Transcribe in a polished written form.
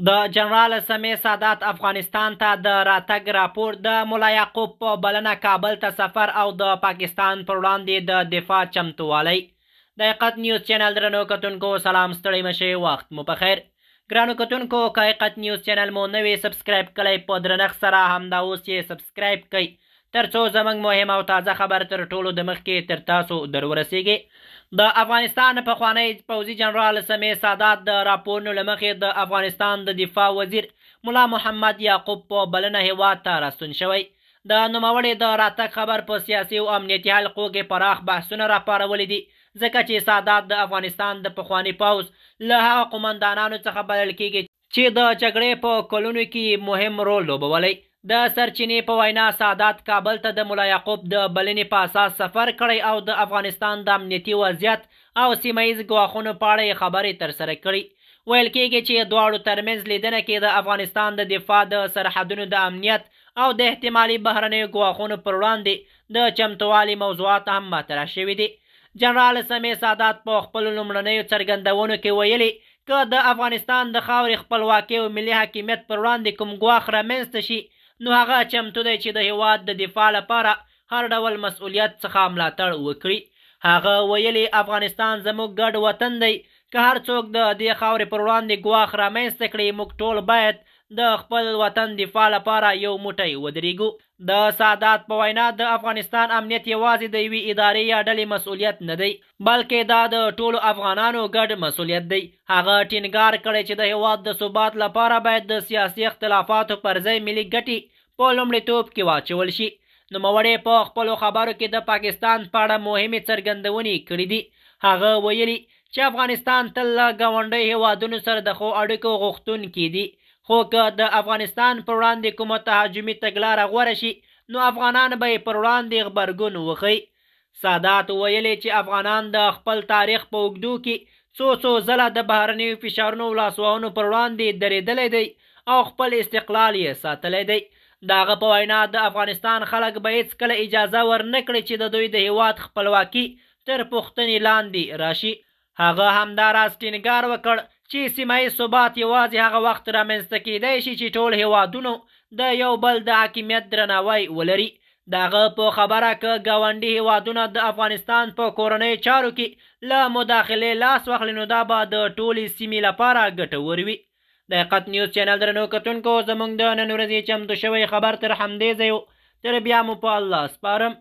د جنرال سمیع سادات افغانستان ته د راتګ راپور، د ملا یعقوب په بلنه کابل ته سفر او د پاکستان پر وړاندې د دفاع چمتووالی. د حقیقت نیوز چینل درنو کتونکو سلام، ستړي مشي، وخت مو په خیر. ګرانو کتونکو، که حقیقت نیوز چینل مو نوی subscribe کړئ، په درنښت سره همدا اوس یې subscribe کړئ، ترڅو زموږ مهم او تازه خبر تر ټولو د مخکې تر تاسو در ورسیږي. د افغانستان پخوانی پوځي جنرال سمیع سادات د راپورونو له مخې د افغانستان د دفاع وزیر ملا محمد یعقوب په بلنه هیواد ته راستون شوی. د نوموړي د راتګ خبر په سیاسي او امنیتي حلقو کې پراخ بحثونه راپارولي دي، ځکه چې سادات د افغانستان د پخواني پوځ له هغه قومندانانو څخه بلل کیږي چې د جګړې په کلونو کې مهم رول لوبولی. د سرچینې په وینا، سادات کابل ته د ملا یعقوب د بلنې په اساس سفر کړی او د افغانستان د امنیتي وضعیت او سیمه ییز ګواښونو په اړه یې خبرې ترسره کړي. ویل کیږي چې دواړو ترمنځ لیدنه کې د افغانستان د دفاع، د سرحدونو د امنیت او د احتمالي بهرنیو ګواښونو پر وړاندې د چمتووالي موضوعات هم مطرح شوي دي. جنرال سمیع سادات په خپلو لومړنیو څرګندونو کې ویلي، که د افغانستان د خاورې خپلواکۍ او ملي حاکمیت پر وړاندې کوم ګواښ رامنځته شي، نو هغه چمتو دی چې د هیواد د دفاع لپاره هر ډول مسؤلیت څخه ملاتړ وکړي. هغه ویلي، افغانستان زموږ ګډ وطن دی، که هر څوک د دې خاورې پر وړاندې ګواښ رامنځته کړي، موږ ټول باید د خپل وطن دفاع لپاره یو موټی ودرېږو. د سادات په وینا، د افغانستان امنیت یوازې د یوې ادارې یا ډلې مسؤلیت نه دی، بلکې دا د ټولو افغانانو ګډ مسؤلیت دی. هغه ټینګار کړی چې د هیواد د ثبات لپاره باید د سیاسي اختلافاتو پر ځای ملي ګټې په لومړیتوب کې واچول شي. نوموړی په خپلو خبرو کې د پاکستان په اړه مهمې څرګندونې کړې دي. هغه ویلي چې افغانستان تل له ګاونډیو هیوادونو سره د ښو اړیکو غوښتونکی دي، خو که د افغانستان پر وړاندې کومه تهاجمي تګلاره غوره شي، نو افغانان به یې پر وړاندې غبرګون وښيي. سادات ویلي چې افغانان د خپل تاریخ په اوږدو کې څو څو ځله د بهرنیو فشارونو او لاسوهنو پر وړاندې درېدلی دی او خپل استقلال یې ساتلی دی. د هغه په وینا، د افغانستان خلک به هیڅکله اجازه ورنه کړي چې د دوی د هیواد خپلواکي تر پوښتنې لاندې راشي. هغه همداراز ټینګار وکړ چې سیمه ییز ثبات یوازې هغه وخت رامنځته کیدای شي چې ټول هیوادونو د یو بل د حاکمیت درناوی ولري. د هغه په خبره، که ګاونډي هیوادونه د افغانستان په کورنیو چارو کې له مداخلې لاس واخلي، نو دا به د ټولې سیمې لپاره ګټور وي. د حقیقت نیوز چینل درنو کتونکو، زموږ د نن ورځې چمتو شوی خبر تر همدې ځای، تر بیا مو په الله سپارم.